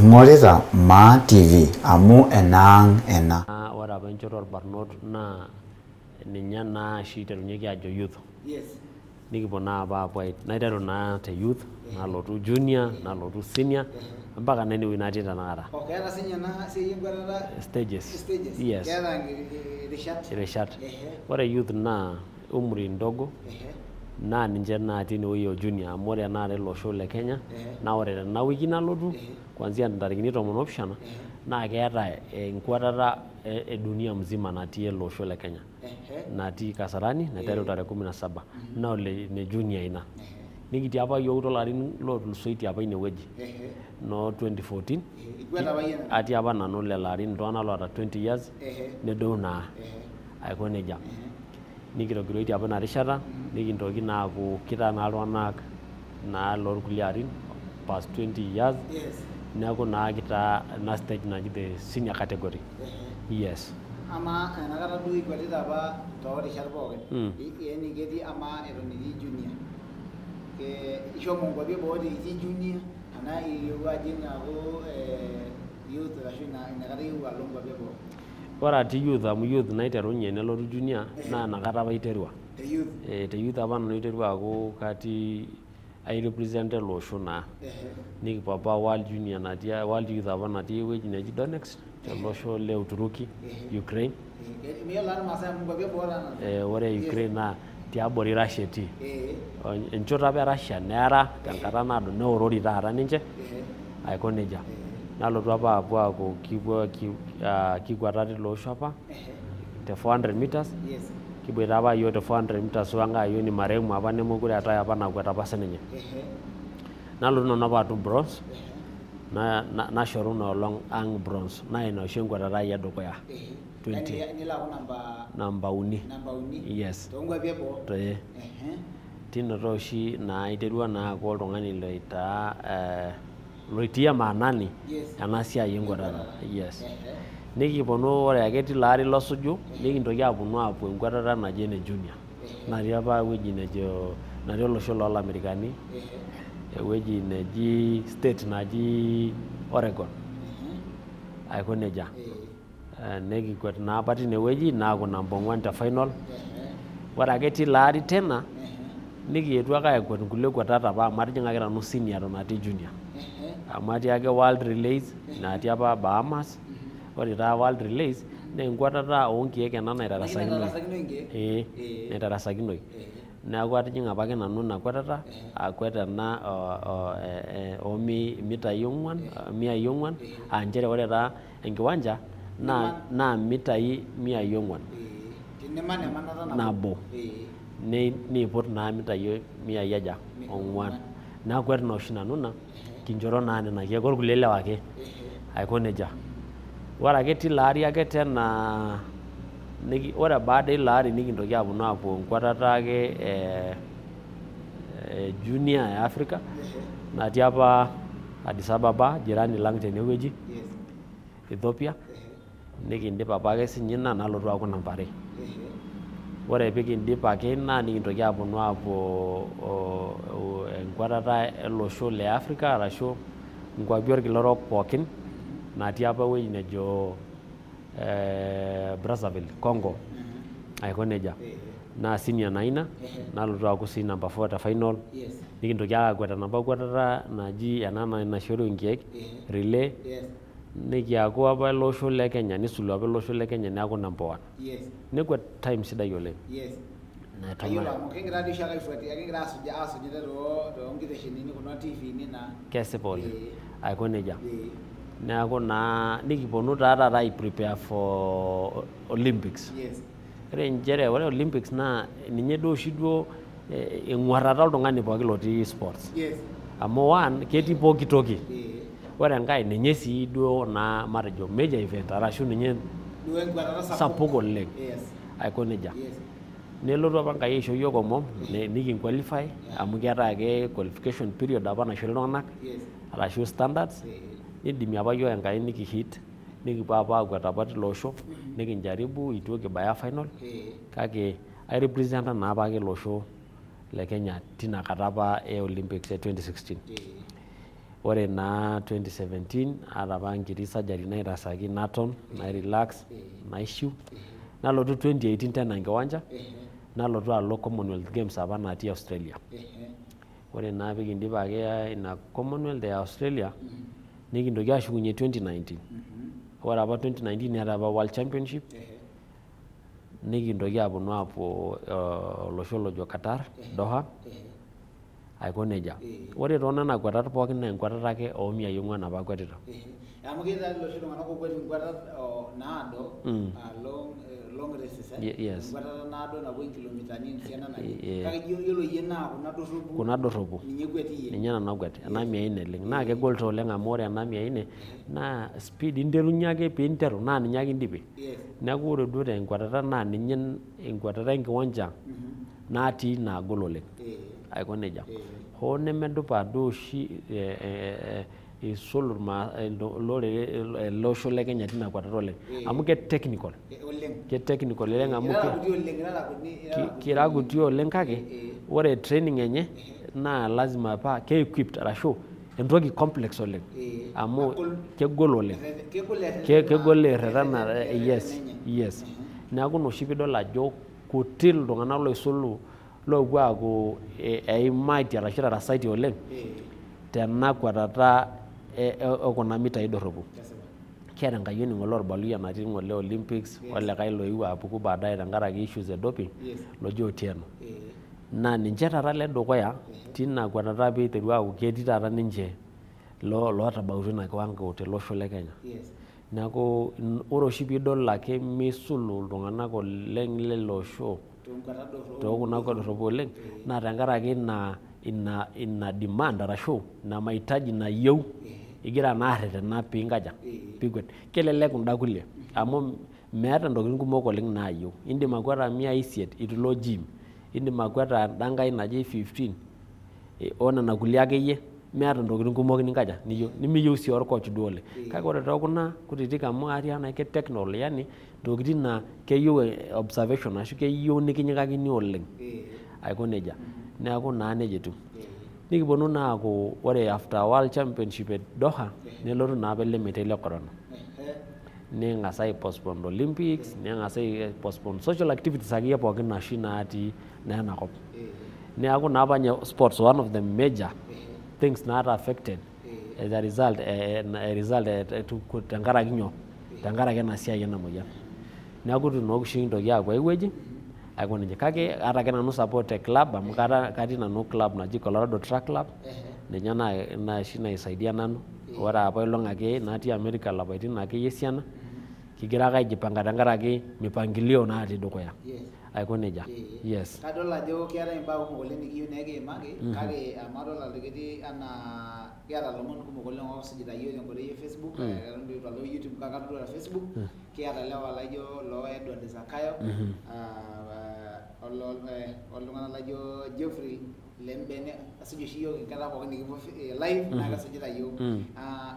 Ing'orita Maa TV amu enaang' ena. Ore apa enchoto orbarnot naa ninye naa oshi iterunyeki aajo youth. Nikipuo naa apa apuo naiteru naa te youth, nalotu junior, nalotu senior, mpaka naa enewueji natii tanakata. Oh, keeta sinye ena siai enkwetata Stages. Stages. Yes. Keeta irishat. Irishat. Ore youth naa umri ndogo, naa ninche natii inewueji o junior amu ore enakata ele osho le Kenya naa ore tena wiki nalotu kuanzia ntarikini 17 naa keeta enkwetata e dunia mzima natii ele osho le Kenya natii Kasarani naiteru tarehe 17 naa ole junior ina. Nikitii apa yiok toolarin lootulusoitie apa inewueji no 2014. Ikweta apa iyie? Atii apa nanu lelo arin, iltung'anak loota 20 years nedou naa aiko nejia. Nikitogiroitie apa ina rishata, nikintoki naa aaku kitaa naa iltung'anak naa loorkulie arin past 20 years. Neeku naa kitaa ena stage naji the senior category. Yes. Amaa enakata duo ikwetita apa toorishat pookin, yani ketii amaa eton itii junior, ishomo nkuapi eboo itii junior anaa iyewuo ajing aaku youth ashu inakata iyewuo alo nkuapi eboo? Ore atii youth amu youth naiterunye nelotu junior naa inakata apa aiterua. Te youth? Te youth apa nanu aiterua aaku katii airepresent ele osho naa. Nikipuo apa World Junior natii World Youth apa natii ewueji neji Donetsk tolosho le Uturuki, Ukraine. Miyiolo taa irmaasai amu nkuapi eboo taa nena. Ore Ukraine naa tiabori Russia etii. Enchoto apa e Russia neara tenkata naado neorori taata ninche aiko nejia. Nalotu apa apuo aaku kikwata tilo osho apa te 400 meters. Kiboita apa yiok te 400 meters wenkae ayioni marehemu apa nemekure eetae apa nakwet apa sininye. Nalotu nanu apa atum bronze, nashoru ina olong' ang' bronze naa ina oshi enkwetata ai edukuya. Nilo aaku namba 3. Namba 3? Yes. Toonkuapi eboo? Tine taa oshi naa aiterua naa aaku oltung'ani loitaa loitia maanani ena siai enkwetata. Yes. Nikiponu ore ake tilo ari losuju nikintoki aponu aapuo enkwetata naji ene junior natii apa ewueji nejo natii olosho loolamerikani ewueji neji state naji Oregon aiko nejia. Nikikwet naa apa tinewueji naaku namba 4 te final. Ore ake tilo ari tena nikietuo ake akwet nkulie kwetat apa amu atijing'a ake nanu senior eton atii junior. Amu atii ake World Relays natii apa Bahamas. Ore taa World Relays naa enkwetata oonkiek ena naitarasakinoi. Naitarasakinoi. Neeku atijing'a apake nanu ina kwetata akwet ena oo mitai 4, 400 aa nchere ore taa enkiwanja naa mitai 400. Tiniman emanata nabo. Niiput naa mitai 400. Nakwet naa oshi nanu ina kinchoro naa nena kiek orkulie lewa ake aiko nejia. Ore ake tilo ari ake tena ore baada ilo ari nikintoki aponu aapuo enkwetata ake junior e Africa natii apa Addis Ababa jirani lang tenewueji Ethiopia. Nikindip apa ake sinye ina nalotu aaku namba 2. Ore pikindip ake ina nikintoki aponu aapuo enkwetata ele osho le Africa arashu nkuapi orkila orok pookin natii apa ewueji nejo Brazzaville, Congo aiko nejia. Naa senior naa ina nalotu aaku sii namba 4 te final. Nikintoki ake aakwet enapa kwetata naji ena naishoru nkiek relay. Nikiaku apa ele osho le Kenya nisulu apa ele osho le Kenya neeku namba 1. Nekwet time sidai oleng. Kayiolo amu kigira dii oshiake aifuatilia, kigira asuj toonkiteshenini kuna TVni naa. Kesipa oleng aiko nejia. Neeku naa nikiponu taa taata ai prepare for Olympics. Ore nchere ore Olympics naa ninye duo oshi duo eng'uarrata oltung'ani pookin lotii sports. Amu one ketii pooki toki. Ore enkae ninye sii duo naa matejo major event arashu ninye sapuk oleng aiko nejia. Nelotu apa Enkai aisho yiok omom nikinqualify amu keetae ake qualification period apa naishori iltung'anak arashu standards. Nidimi apa yiok Enkai nikihit nikipuo apa akwet apa tilo osho nikinjaribu itu kibaya final kake airepresenta naa apake ele osho le Kenya tina kata apa e Olympics e 2016. Ore naa 2017 aata apa nkiti surgery naitasaki naton nairelax naishiu nalotu 2018 tena enkiwanja nalotu alo Commonwealth Games apa natii Australia. Ore naa pikindip ake ina Commonwealth e Australia nikintoki ashukunye 2019. Ore apa 2019 neeta apa World Championship nikintoki aponu apuo olosho lojo Qatar, Doha, aiko nejia. Ore too nena kwatat pookin naa enkwatata ake oo miai ong'uan apa akwetita. Amu ketii iloshi tung'anak ookwet inkwatat naado, long races, enkwatata naado napuoi inkilomitani esiana naje. Kake iyiolo iyie naa kuna dorropu. Kuna dorropu. Ninye ekwet iyie. Ninye nanu akwet, ena mia nne oleng'. Naa kegol taa oleng' amu ore ena mia nne naa speed interunye ake piinteru naa ninye ake indipie. Neeku ore duo tenkwatata naa ninye enkwatata enkiwanja natii naagol oleng'. Aiko nejia. Hoo nemedupa duo oshi isul ele osho le Kenya tina kwatata oleng' amu ke technical. Ke technical oleng' amu kira kuti oleng' kake ore training enye naa lazima paa ke equipped arashu entoki complex oleng' amu kegol oleng'. Kegol erretana, yes, yes. Neeku ina oshi piidol ajo kuti iltung'anak loisulu loopuo aaku eimaitie arashu etarasaitie oleng' tena kwatata ekuna mitai dorropu. Kiata enkayioni ng'ole orbaluyia natii ng'ole Olympics olikae loewuo apuku baadaye tenkaraki issues e doping loji Otieno. Naa ninche taata ledukuya tina kwatata piiteru aaku ketii taata ninche lootabautua ina kiwango tele osho le Kenya. Neeku ore oshi piidol ake meisulu iltung'anak oleng' lele osho tookuna dorropu oleng' naa tenkaraki ina demand arashu ina mahitaji nayieu igira naa arretena piinkaja piikwet. Kelelek kunda kulie amu meeta ntokitin kumok oleng' naayieu. Indim akwata miai isiet itu ilo gym, indim akwata enda nkae naji 15 oo nena kulie akeyie meeta ntokitin kumok ninkaja niyieu nimiyieu sii orcoach duo oleng'. Kake ore tookuna kutitik amu atii naa ke technical yani ntokitin naa keyieu observation ashu keyieu nikinyikakini oleng' aiko nejia. Neeku naa nejia etiu. Nikiponu naa aaku ore after World Championship e Doha nelotu naa apa ele meitai le corona. Ning'as ai postpone Olympics, ning'as ai postpone social activities akeyie pookin oshi natii naa enakop. Neeku naa apa ninye sports one of the major things naata affected as a result tenkaraki nyoo? Tenkaraki ena siai ena moyian. Neeku itu naa oshi kintoki aapuo ai wueji aiko nejia. Kake aata ake nanu support te club amu katii nanu club naji Colorado Track Club ninye oshi naisaidia nanu. Ore apailong' ake natii America lapaitin akeyie esiana kigira ake aijipanga tenkaraki mipangilio natii dukuya. Aiko nejia. Yes. Kadol ajo keetae imbaa kumok oleng' nikiyieu nekiimaki kake amu adol ajo ketii anaa kiata ilomon kumok oleng' oosujita iyiook tenkoitoi e Facebook, eton itu alo YouTube kake atodua te Facebook kiata ilewa laijo loo Edward Zakayo, oltung'anak laijo Geoffrey Lembene, esuj oshi iyiook enkata pookin nikipuo live naa kesujita iyiook.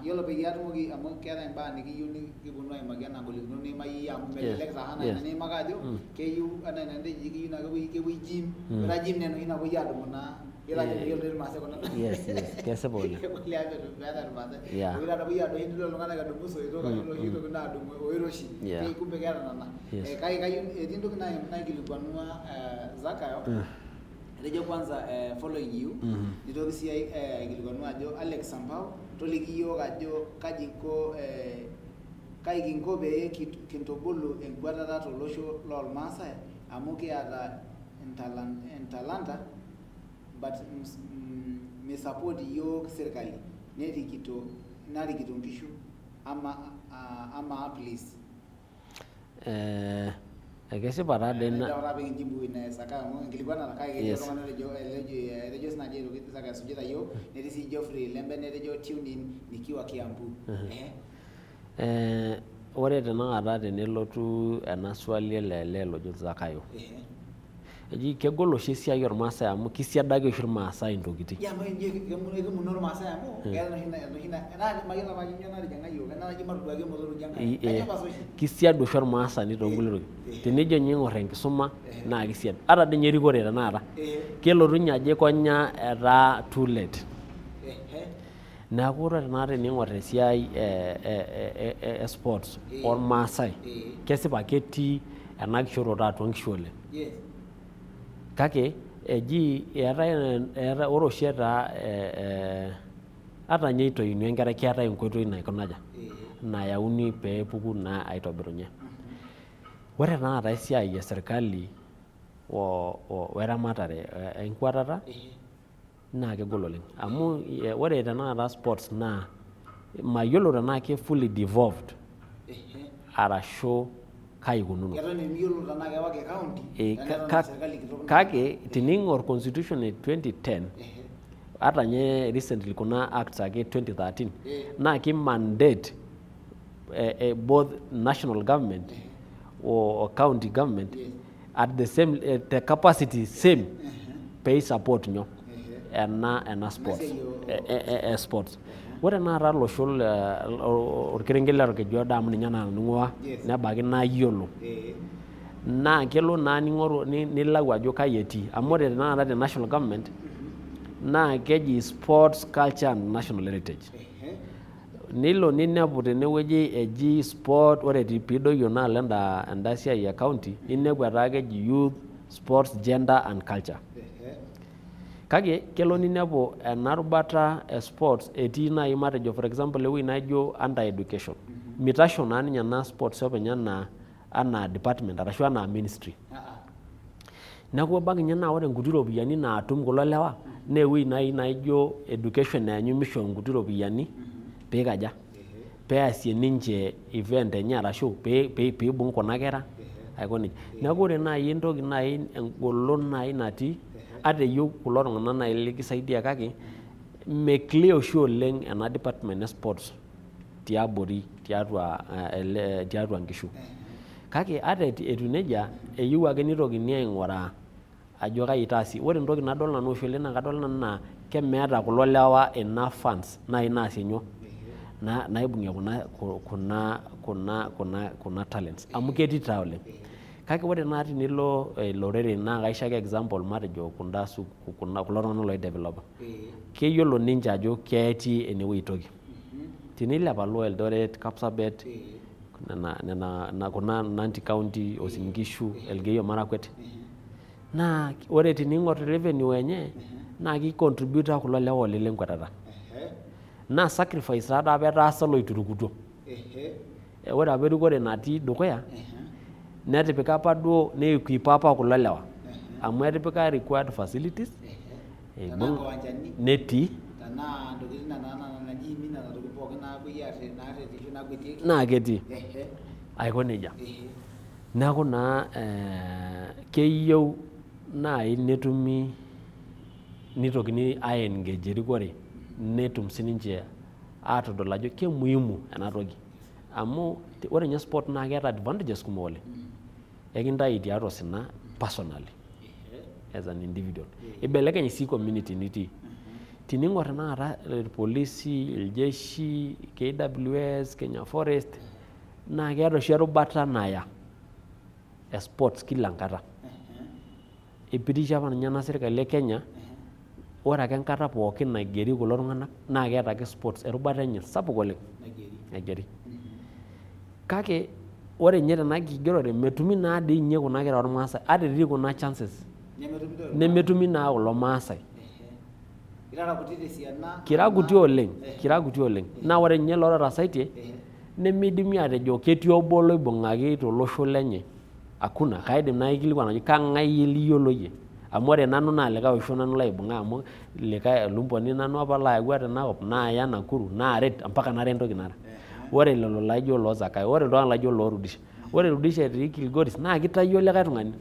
Yiolo peyie atumoki amu keetae imbaa nikiyieu nikiponu aimaki enaa ngolikinot niimayie iyie amu melelek taa enaa ina niimaka ajo keyieu enaa ina nitejo keyieu naa kepuoi gym, ore gym naa enoshi napuoi adumu naa yiolo ajo meyiolo irmaasai kuna. Yes, yes, kesipa oleng. Kegol meeta irmaasai. Oshi taata epuoi adumu nidol iltung'anak edumu isoitok ashu iloshi tokitin naadumu oiroshi. Kumbe keeta nena. Kake kayieu etii entoki naikilikuanua Zakayo. Etejo kwanza following you, nitoki sii aikilikuanu ajo Alex Sambao, toliki iyiook ajo kaji inko kai kinko pee kintubulu enkwatata tolosho lormaasai amu kiata entalanta but misupport iyiook sirkali narikito nkishu ama please. Kesipa taa dei ina. Yes. Ore tenakata tenelotu ena swali ele lee lojo Zakayo. Eji kegol oshi esiai ormaasai amu kisiadaki oshi irmaasai intokitin. Kisiadu oshi ormaasani toonkulie tokitin. Tenijo ninye aing'or enkisuma naa kisiadu. Ata dii ninye erikore tenakata kelotu ninye ajo aikonya etaa too late. Neeku ore tenakata tening'or esiai e sports ormaasai, kesipa ketii ena kishoroto atua nkishu oleng. Kake eji eetae ore oshi etaa ata ninye itoini enkerai keetae enkoitoi naikunaja nayauni peepuku naa aitobirunye. Ore tenakata esiai e serkali weramatare enkuatata naa kegol oleng amu ore tenakata sports naa mayiolo tenaa ke fully devolved arashu kai ikununo. Eton emiyiolo tenaa kewaki county tenaa eton aa serkali kitok. Kake tening'or constitution e 2010, ata ninye recently kuna acts ake 2013, naa ki mandate both national government or county government at the same the capacity same pee support nyoo ena sports sports. Ore tenakata olosho orkerenket le Orkejuado, amu ninye nanu aing'ua, nebaiki nayiolo, naa kelo naa ning'oru nilau ajo kai etii, amu ore tenakata te national government naa keji Sports, Culture and National Heritage. Nilo ninepu tenewueji eji sport. Ore piidoyio naa alo enda siai e county, ninepu etaa keji Youth, Sports, Gender and Culture. Kake kelo ninepu ena rubata e sports etii naaji, matejo for example, ewueji naijo under education. Mitasho naa ninye ena sports openy anaa department arashu anaa ministry. Neeku ebaiki ninye naa ore nkuti ropiyiani naatum kulo lewa naa ewueji naaji naijo education eenyu misho nkuti ropiyiani piikaja peesie ninche event enye arashu piibung kuna kera aiko nejia. Neeku ore naaji entoki naaji engolon naaji natii, ata eyieu kulo tung'anak naaji likisaidia, kake mme clear oshi oleng ena department e sports tiabori tiatua ele tiatua nkishu. Kake ata etiu nejia, eyieu ake nitokini aing'uraa ajo kai itaasi. Ore entoki nadol nanu oshi oleng naa kadol nanu naa kemeeta kulo lewa enough funds naaji naasie nyoo naibung'ie kuna talents, amu ketii taa oleng. Kake ore naa tenilo iloreren, naa kaisho ake example, matejo kunda kuna kulo tung'anak loi developa, keyiolo ninche ajo ketii enewueji toki. Tinilep alo Eldoret, Kapsabet, nena kuna Nandi County, Uasin Gishu, Elgeyo Marakwet, naa ore tening'or revenue enye naa kicontributa kulo lewa oleng lenkuatata. Naa sacrifice taa apa etaasa loiturukutuo. Ore apa erikore natii dukuya netipika apa duo neequipa apa kulo lewa amu etipika required facilities. Tenaa nkiwanjani, netii tenaa ntokitin nena nana jiimi, nena tokitin pookin naapuoi naarretisho naakwetieki. Naa ketii aiko nejia. Neeku naa keyieu naaji netumi nitokini ai engage erikore, netum sininche atodol ajo kemuhimu ena toki, amu ore ninye sport naa keeta advantages kumok oleng. Ekintayu tiatua osina personally as an individual, ibelekeny sii community nitii. Tining'or tenakata irpolisi, iljeshi, KWS, Kenya Forest, naa keeta oshi erubata naya e sports kila enkata. Ipitisha apa ninye ena sirkali e Kenya, ore ake enkata pookin naigeri kulo tung'anak naa keeta ake sports erubata enye sapuk oleng naigeri. Naigeri. Kake ore ninye tena kigerore metumi naa dii ninye kuna kera ormaasai, ata etii kuna chances nemetumi. Nemetumi naa kulo maasai. Irara kuti tesiana. Kira kuti oleng, kira kuti oleng. Naa ore ninye lootarasaitie nemidimi atejo ketii obo loibung'aki tolosho lenye, hakuna. Kaidim nai aikilikuan ajo kang'ae iyie liyiolo iyie, amu ore nanu naa likae osho nanu laibung'a, amu likae lumboni nanu apa layawua tenakop naaya Nakuru naaret mpaka nara entoki nara. Ore lelo laijo loo Zakayo, ore iltung'anak laijo loo Rudisha, ore Rudisha etii Kilgoris naa kitayio likae tung'ani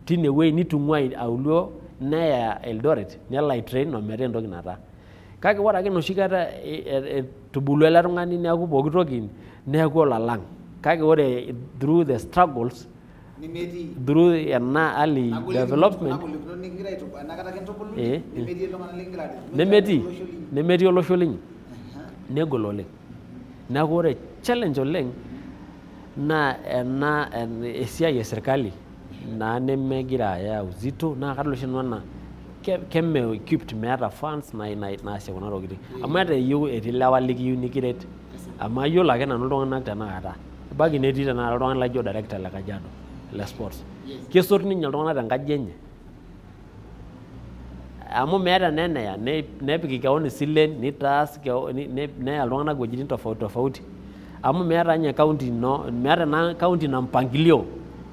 tinewueji nitung'ua aulo neya Eldoret nelo aitrain ometaa entoki nataa. Kake ore ake enoshi kata etubulua ele tung'ani neeku pooki toki neeku olalang', kake ore through the struggles nemetii through ena early development nagolikinot nikingira enakata kintubuluni, nemetii iltung'anak likingira aret. Nemetii olosho linyi. Nemetii olosho linyi, negol oleng. Neeku ore challenge oleng naa ena esiai e sirkali naa nemegira aya uzito. Naa kadol oshi nanu enaa Keme equipped meeta funds naasie kuna tokitin. Amu ata iyieu etii ilewa likiyieu nikiret. Amu ayiolo ake nanu iltung'anak tenakata. Ebaiki netii tenakata oltung'ani laijo director le Kajiado le sports. Kesot ninye iltung'anak tenkaji enye. Amu meeta naa eneya nepik keon isilen nitaas neya iltung'anak wuejitin tofauti tofauti. Amu meeta ninye county ino meeta ena county ina mpangilio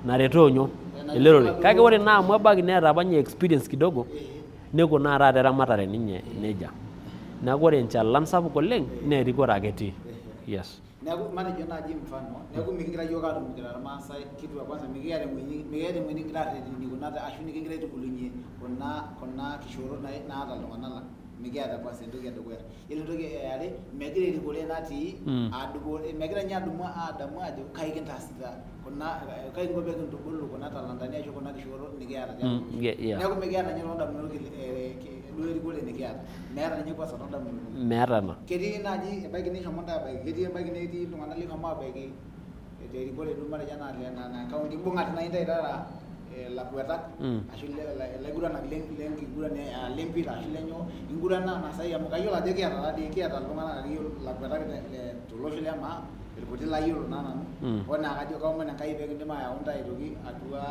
naretoo nyoo elelero. Kake ore naa amu ebaiki neeta apa ninye experience kidogo nikunaa taata eramatare ninye nejia. Neeku ore enchalan sapuk oleng naa erikore ake etii. Yes. Neeku matejo naaji mfano, neeku mikigira yiok aatum kira Irmaasai kituak kwanza mikiata ewueji nikigira arretenie kuna ashu nikigira aitubulunyie kuna kishoorot naata iltung'anak lang. Mikiata kwanza entoki edukuya. Yiolo entoki eare, megira erikore natii megira ninye adamu ajo kai kintaasita kuna kai kinko pee kintubulu kuna talantani ashu kuna kishoorot nikiata tiatua olosho. Neeku mikiata ninye toondamunot duo erikore nikiata. Meeta ninye kwanza toondamunot. Meeta ena. Ketii naaji ebaiki nishomo ntae abaiki, ketii ebaiki netii iltung'anak lishomo abaiki terikore duo matejo enaa nena county ibung'ate naaji ntae taata ilakuetak ashu ilaiguranak lenkiguran lempira ashu lenyoo ingurana nasai amu kayiolo ajo kiata taadii kiata iltung'anak akeyie ilakuetak tolosho le maa irkuti layiolo naa nanu hoo naa kajo kaomon Enkai pee kindim ayau ntae aitoki atua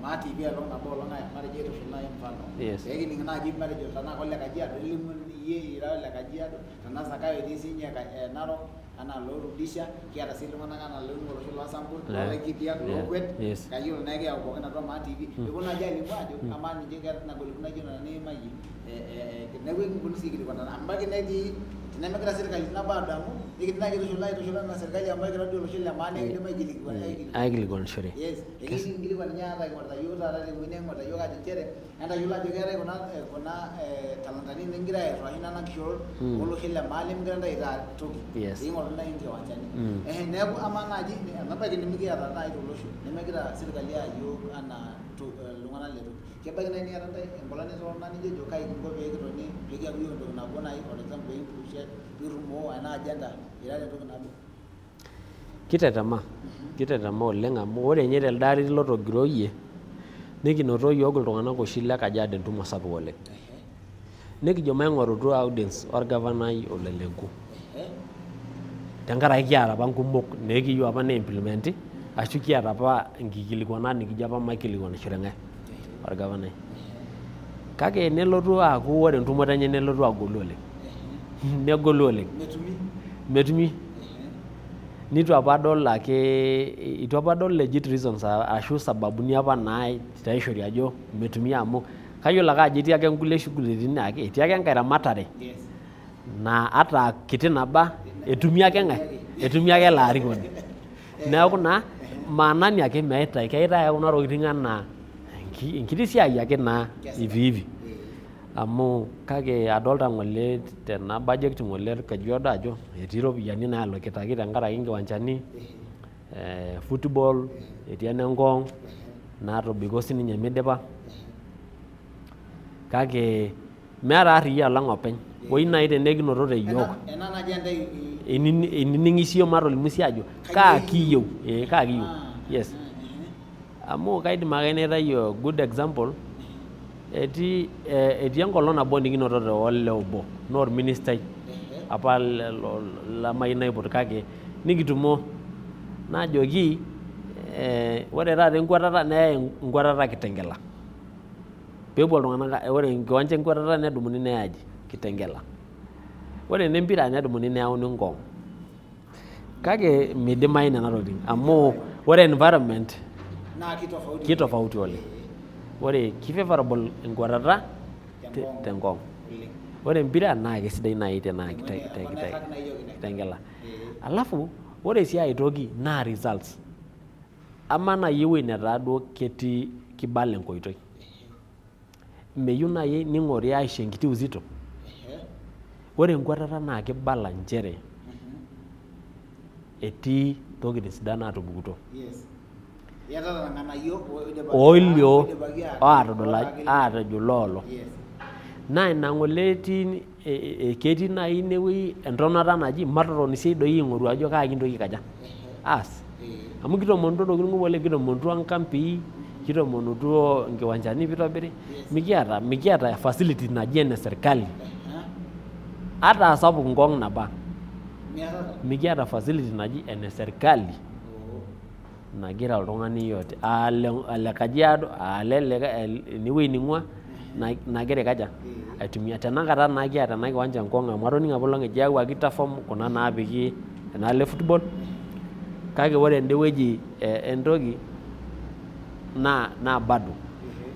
Maa TV elong nabo olong matejo aitushul naaji mfano pee kining naaji matejo tenaa kole Kajiado ilimu iyie ira ole Kajiado tenaa Zakayo etii siinye Narok anaa loorudisha kiata sii iltung'anak anaa loing'ua olosho loo Sambur loo Laikipia lookwet kayiolo naa ekiyau pookin atua Maa TV peeponu naaji alimu ajo amaa ninche keeta nena golikinot naijo nena niimayie neeku ekiponu sii aikilikuan amu ebaiki netii tenemegira serkali nabo adamu nikidim naaji aitushula ena serkali amu ekira duo olosho le maa nekidim aikilikuanishore. Yes, ekinkilikuan ninye ata ing'orita yiok taata tewueji ning'orita yiok ajo nchere entayiolo ajo keetae kuna talantani nikigira airriwaa ashu nena kishoorot olosho le maa limigira ntae aitaa toki. Pee ntae inkiwanjani. Neeku amaa naaji enabaiki nimikiata naaji tolosho nemegira serkali aaya yiok anaa iltung'anak le toki. Kebaiki naaji niata ntae enkolong nitotona nijojo kai kinko pee kitoni pee kiaku yiok entoki nabo naaji for example pee pirumoo ena agenda irara entoki nabo. Kitetema oleng amu ore ninye telde ari lotogiroyie nikinoto yiok iltung'anak oshi le Kajiado entumo sapuk oleng. Nikijo maing'orutu audience orgavanai Ole Lenku. Tenkaraki kiata apa nkumok nekiyieu apa ne-implementi ashu kiata apa nkikilikuanat nikijo apa maikilikuanishore ng'ae orgavanai. Kake nelotu aaku ore entumoto enye nelotu agolu oleng. Negolu oleng. Metumi. Nitu apa adol ake itu apa adol legit reasons ashu sababuni apa naishori ajo metumi amu kayiolo ake ajo etii ake nkulie shughulitin ake etii ake enkae ramatare naa ata kiti naba etumi ake ng'ae etumi ake ele arikoni. Neeku naa maanani ake meitae keitae kuna tokitin anaa enkiti siai ake naa hivi hivi. Amu kake adolta ng'ole tena budget ng'ole Kajiado ajo etii iropiyiani naalokitaki tenkaraki nkiwanjani football etii ene Ngong naatobiko sininye midipa kake meeta arriyia alang openy. Oi naaji tenekinotote yiok inining'isho matolimu sii ajo kaa kiyieu kaa kiyieu. Yes. Amu kaidim ake naitayu good example etii enkolong nabo nikinotote olee obo naa orministai apa lamayieu naipot kake nikitumo najoki ore taata enkuatata neyai enkuatata Kitengela peepuo iltung'anak ore enkiwanja enkuatata nedumuni neyai aji Kitengela ore enempira nedumuni neyauni Ngong kake midimayu nena tokitin amu ore environment kitofauti oleng. Ore ki favorable enkuatata te Ngong. Ore empira naa kesidai naaji tenaa Kitengela. Alafu ore sii aitoki naa results. Amaa naaji ewueji netaa duo ketii kibala enkoitoi. Meyieu naaji ning'ori aisho enkiti uzito. Ore enkuatata naa kibala nchere etii ntokitin sidan naatupukutuo. Oilio aatodol aatejo loolo. Naa ina ng'ole etii ketii naaji inewueji entonata naji matotoni sii doi aing'oru ajo kaa kintoki aikaja aas. Amu kitoomonutuo ntokitin kumok oleng, kitoomonutuo nkampii, Kitomonutuo nkiwanjani pitobiri. Mikiata facility naji ene serikali. Ata sapuk Ngong naba. Mikiata facility naji ene serikali. Nagira oltung'ani yote ale Kajiado ale enewueji ning'ua nagira aikaja aitumia tenakata naa kiata ena kiwanja Ngong amu atoning'o apa olong ejo eyawuaki platform kuna naapiki enaalo e football kake ore ende wueji entoki naa bado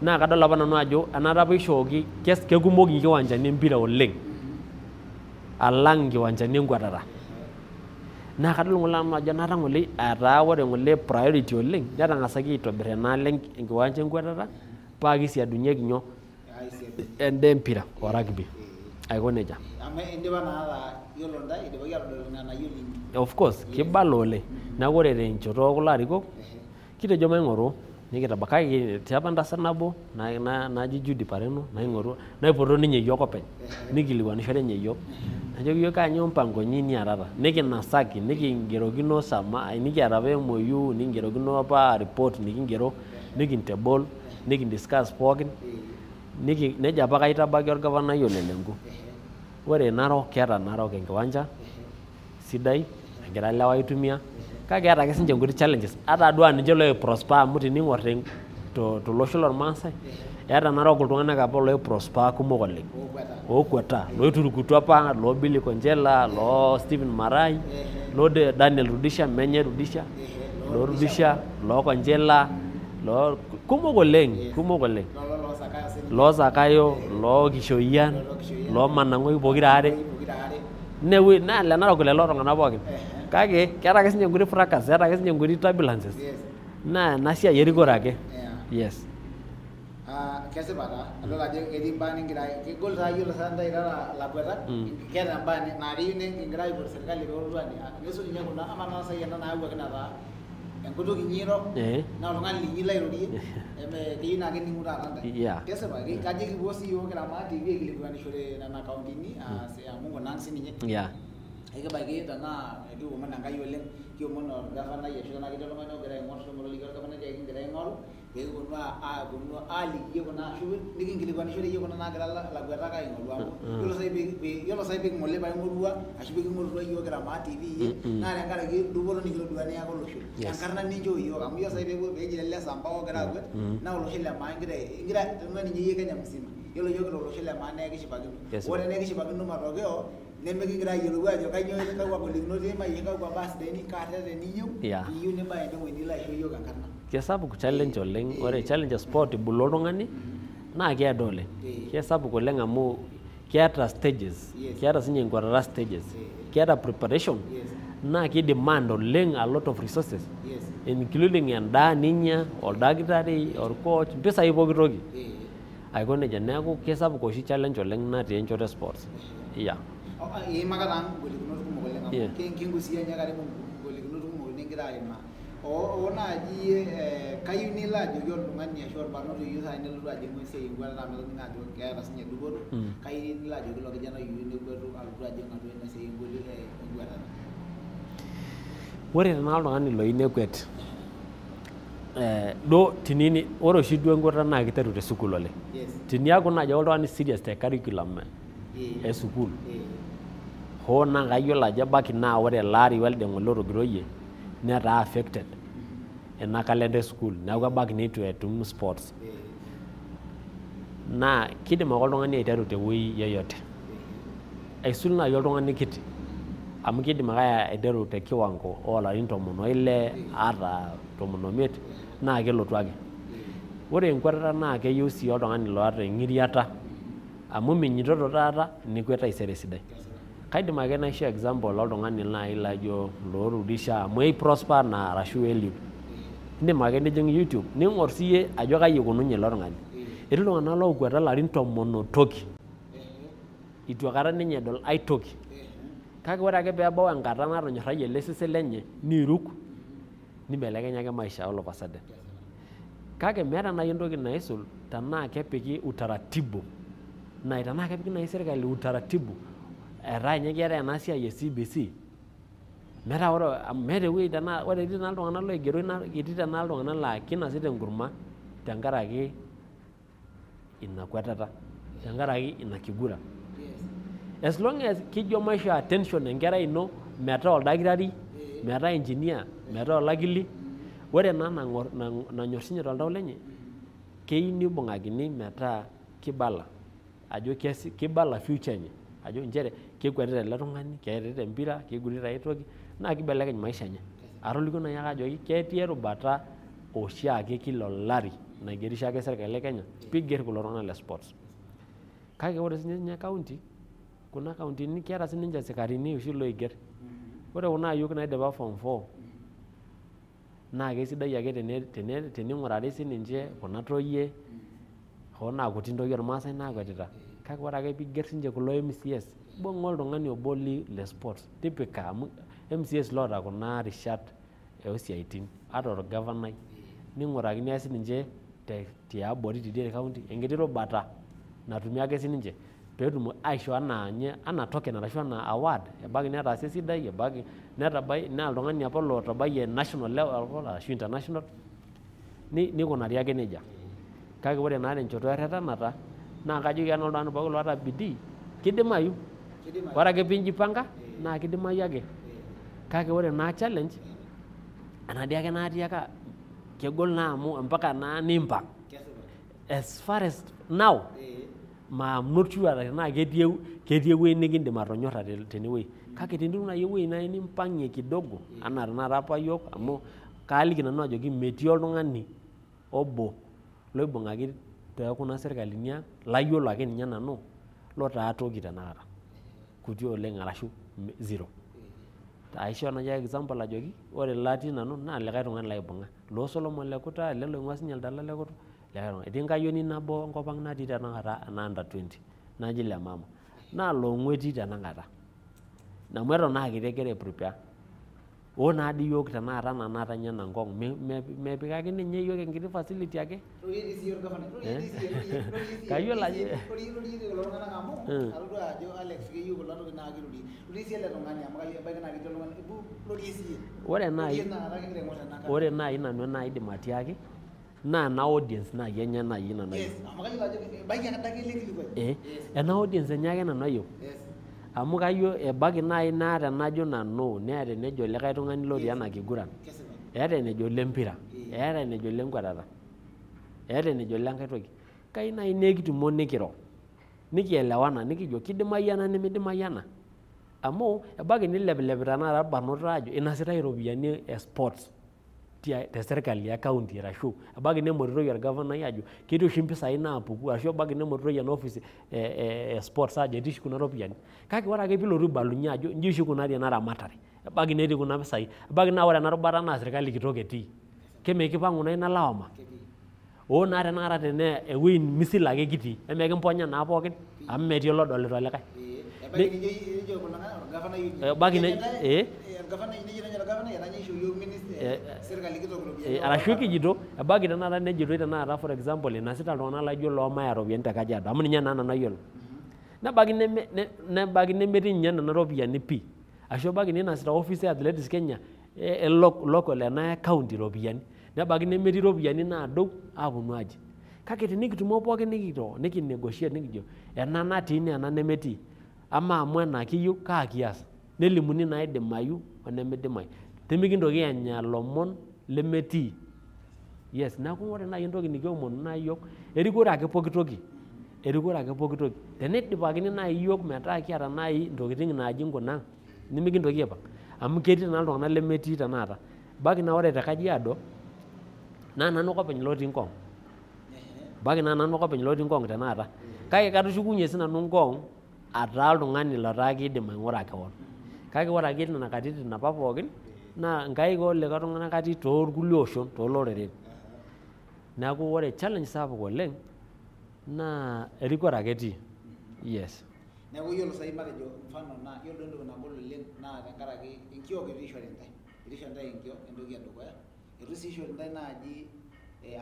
naa kadol apa nanu ajo enaata apa ishooki kekumok inkiwanjani empira oleng alang inkiwanjani enkwatata. Naa kadol ng'ole nanu ajo enaata ng'ole etaa ore ng'ole priority oleng netang'asaki aitobir enaalo enkiwanja enkwatata paa kisiadunyeki nyoo enda empira o rugby aiko nejia. Of course kibala oleng neeku ore tenchoto okulo arikok kitejo maing'oru nikitaba kake etii apa entasat nabo naji Judy Pareno naing'oru naipoto ninye iyiok openy nikilikuanishore ninye iyiok najoki iyiok kaanyoo mpango inyi niatata nikinasaki nikingerokino sama nikiata apa MOU nikingerokino apa report nikingero nikintable nikindiscuss pookin nejo apa kaitabaki orgavanai Ole Lenku. Ore Narok keeta Narok enkiwanja sidai egira ilewa aitumia kake keeta ake sinche nkuti challenges ata duo aa ninche loi prosper amu tening'or tolosho lormaasai eeta Narok iltung'anak apa loi prosper kumok oleng ookwata loiturukutuo apa loo Billy Konjela loo Stephen Marai loo Daniel Rudisha menye Rudisha loo Rudisha loo Konjela loo kumok oleng loo Zakayo loo Kishoyian loo Manang'oi pokira aare naa le Narok lelo tung'anak pookin kake keeta ake sinche nkuti fracas eeta ake sinche nkuti turbulences naa ena siai erikore ake. Yes. Kesipa taa adol ajo ketii imbaa ningira kegol taa yiolo saa ntae irara ilakuetak keeta imbaa naa keyieu nikingira aipot serkali peelotu nisul ninye kuna ama naa sai ena nayawuaki nataa enkutuk inyi iro naa oltung'ani linyi lairorie keyieu naa kening'u taata ntae. Kesipa kajo ekipuo siyiok kira Maa TV aikilikuanishore nena kauntini amu kuna ang' sininye ekibaiki tenaa ekiomon Enkai oleng kiomon orgavanai ashu tenaa ketii oltung'ani ogira aing'or shomo toliki orgavanai tiaki kigira aing'oru pee kiponu aaliki iyie kuna ashu nikinkilikuanishore iyie kuna naagira ilakuetak aing'oru amu yiolo sai pee ng'ole paing'orua ashu pee king'orutua iyiook kira Maa TV iyie naa tenkaraki dupoto nikitodua niyaka olosho enkarna ninchoo iyiook amu yiolo sai peeji ele Sambao ogira akwet naa olosho le maa ingira tenaa ninye iyie Kenya mzima yiolo iyiook kira olosho le maa naa ekishipakino ore tenekishipakino matokeo nemikigira ayiolou ajo kainyoo kakwa golikinot iimayie kakwa baa sidain kaa reten iyieu iyieu nibaya ene nilo aisho iyiook enkarna. Kesapuk challenge oleng. Ore challenge sport ibulu oltung'ani naa keedo oleng. Kesapuk oleng amu keeta stages, keeta sinye enkwatata stages, keeta preparation naa kidemand oleng a lot of resources including endaa ninya, oldakitari, orcoach, mpisai pooki toki. Aiko nejia neeku kesapuk oshi challenge oleng natii enchoto e sports. Yeah. Iimaka taa ngolikinot kumok oleng amu kingusia ninye karibu ngolikinot kumok ningira aimaa. Oo naaji kayieu nilo ajoki oltung'ani ashu orbarnoti oyieu saai nelotu ajing'u esiai enkwetata amu atoning'o ajo keeta sinye dupoto kayieu nilo ajoki ilo kijanai oyieu nekwetu alotu ajing atua ena siai enkwetata. Ore tenaa oltung'ani loyieu nekwet duo tinini ore oshi duo enkwetata naa kiteru te sukuul oleng. Tiniaku naaji oltung'ani serious te curriculum e sukuul hoo naa kayiolo ajo ebaiki naa ore ele ari welde ng'ole otogiroyie netaa affected ena kalenda e sukuul neeku ebaiki neitu etum sports naa kidim ake oltung'ani aiteru tewueji yeyote aisul naaji oltung'ani kiti amu kidim ake aiteru te kiwango oolarin 16 ata 15 naa kelotu ake. Ore enkwetata naa keyieu sii oltung'ani loota eng'iriata amu minyitoto taata nikwet taisere sidai. Kaidim ake naisho example oltung'ani naaji laijo loo Rudisha amu ei prosper naa arashu Eliud. Indim ake nijing YouTube ning'or siiyie ajo kai ikununye ilo tung'ani. Etii iltung'anak lookweta ilarin 10 o toki itu aikata ninye edol ai toki kake ore ake peebau enkata natonyorrayie ele sesen lenye niiruk nibelekenya ake maisha all of a sudden. Kake meeta naaji entoki naisul tenaa kepiki utaratibu naa tenaa kepiki naaji serkali utaratibu etaa ninye keetae ena siai e CBC metaa ore meeta ewueji tenaa ore etii naa iltung'anak loigero etii tenaa iltung'anak laa kinosita enkurma tenkaraki ina kwetata, tenkaraki ina kiguran. As long as kijo maisho attention enkerai ino metaa oldakitari, metaa engineer, metaa olakili, ore ena nanyor sinye toltau lenye, keyieu nibung'akini metaa kibala ajo kibala future enye ajo nchere kekwetita ele tung'ani, keerita empira, kigurita ai toki naa kibelekeny maisha enye. Atolikio naaji ake ajoki ketii erubata oshiake kila olari naigerisho ake serkali e Kenya piiger kulo tung'anak le sports. Kake ore sininye county, kuna kauntini keeta sininche isikarini oshi loiger. Ore kuna ayiok naidipa form 4 naa kesidai ake tening'urari sininche kuna toyie hoo naa kuti ntoyie ormaasai naakwetita, kake ore ake piiger sininche kulo MCAs, ibung'a oltung'ani obo le sports tipika amu MCAs loota kuna rishat oosiaitin ata orgavanai ning'urakini ake sininche tiabori tidie te county enkiti rubata natumi ake sininche peetum aishoo anaa nye anaa token arashu anaa award ebaiki netaasa esidai, ebaiki netabai naa oltung'ani apa lotabayie national level arashu international nikunari ake nejia. Kake ore naa tenchoto erretenata naa kajoki ake nanu oltung'ani pookin loota bidii kidimayu. Ore ake piinjipanga naa kidimayu ake. Kake ore naa challenge enadii ake natiaka kegol naa amu mpaka naa nimpang'. As far as now, I'm not sure tenaa ketii ewueji nikindim atonyorra tenewueji. Kake tenitum naaji ewueji naaji nimpang'ie kidogo anaa tenakata apa yiok amu kaaliki nanu ajoki metii oltung'ani obo loibung'aki tookuna serkalini ang' layiolo ake ninye nanu lotaa toki tenakata. Kuti oleng' arashu zero. Aisho naaji example ajoki ore latii nanu naa likae tung'ani laibung'a. Loo Solomon Lekuta ele loing'ua sinye Eldala Lekuta likae tung'ani. Etii enkayioni nabo enkop ang' natii tenakata ena under 20 naji Lemama. Naa Long'u etii tenakata. Amu eton naa akiti egira ai prepare. Hoo naa dii yiok tenakata enaa naata ninye ena Ngong' mepikaki ninye yiok enkiti facility ake. Kayiolo ajo ore naaji nanu enaidim atiaki naa ena audience naaji enye naaji nanu ayieu. Ena audience enye ake nanu ayieu. Amu kayieu ebaiki naaji naata enajo nanu neeta enejo likae tung'ani lotii ena kiguran, eeta enejo lempira, eeta enejo lenkwetata, eeta enejo lenkae toki. Kayieu naaji naa ekitumo nikiro, nikielewana nikijo kidimayu ena nimidimayu ena. Amu ebaiki nilepilepi tenakata irbarnot aajo inasitae iropiyiani e sports te serkali e county arashu ebaiki nemotitoi orgavanai ajo ketii oshi impisai naapuku arashu ebaiki nemotitoi ena office e sports ajo etii oshi kuna ropiyiani. Kake ore ake piilotu aibalunye ajo inji oshi ikunari ena ramatare, ebaiki netii kuna pisai, ebaiki naa ore ena rubata naa serkali kitok etii. Kemekipang'u naa ina lawama. Oo naa tenakata tenaa ewueji misil ake kitii, emekimponya naa pookin amu metii olodolita olikae. Arashu kijito ebaiki tenakata nejitoi tenakata for example inasita iltung'anak laijo Loomaya iropiyiani te Kajiado amu ninye naa nanu ayiolo. Nebaiki nemetii ninye nena ropiyiani pii. Ashu ebaiki ninasita office e Athletics Kenya e local ena e county iropiyiani. Nebaiki nemetii iropiyiani naadou aaponu aaji. Kake tenikitumo pookin nikiro nikinegotiate nikijo ena natii naa ena nemetii. Amaa amu ena kiyieu kaa kias. Nelimuni naidimayu onemidimayu. Nemikintoki aanya ilomon lemetii. Yes, neeku ore naaji entoki nikiomonu naa yiok erikore ake pooki toki. Erikore ake pooki toki. Teneidipakini naaji yiok metaa kiata naaji intokitin naaji nkuna nimikintoki aipang'. Amu ketii naa iltung'anak lemetii tenakata. Ebaiki naa ore te Kajiado naa nanu ake openy lotii Ngong'. Ebaiki naa nanu ake openy lotii Ngong' tenakata. Kake katushukunye sinanu Ngong' ataa oltung'ani lotaa kiidim aing'ura kewon. Kake ore ake nena katitin apa pookin naa nkaik olikae tung'anak atii toorkulie oshon tooloreren. Neeku ore challenge sapuk oleng' naa erikore ake etii. Yes. Neeku iyiolo saai matejo mfano naa iyiolo entoki nagol oleng' naa tenkaraki enkiok eitu ishori intae. Eitu ishori intae enkiok entoki edukuya. Eitu sii ishori intae naaji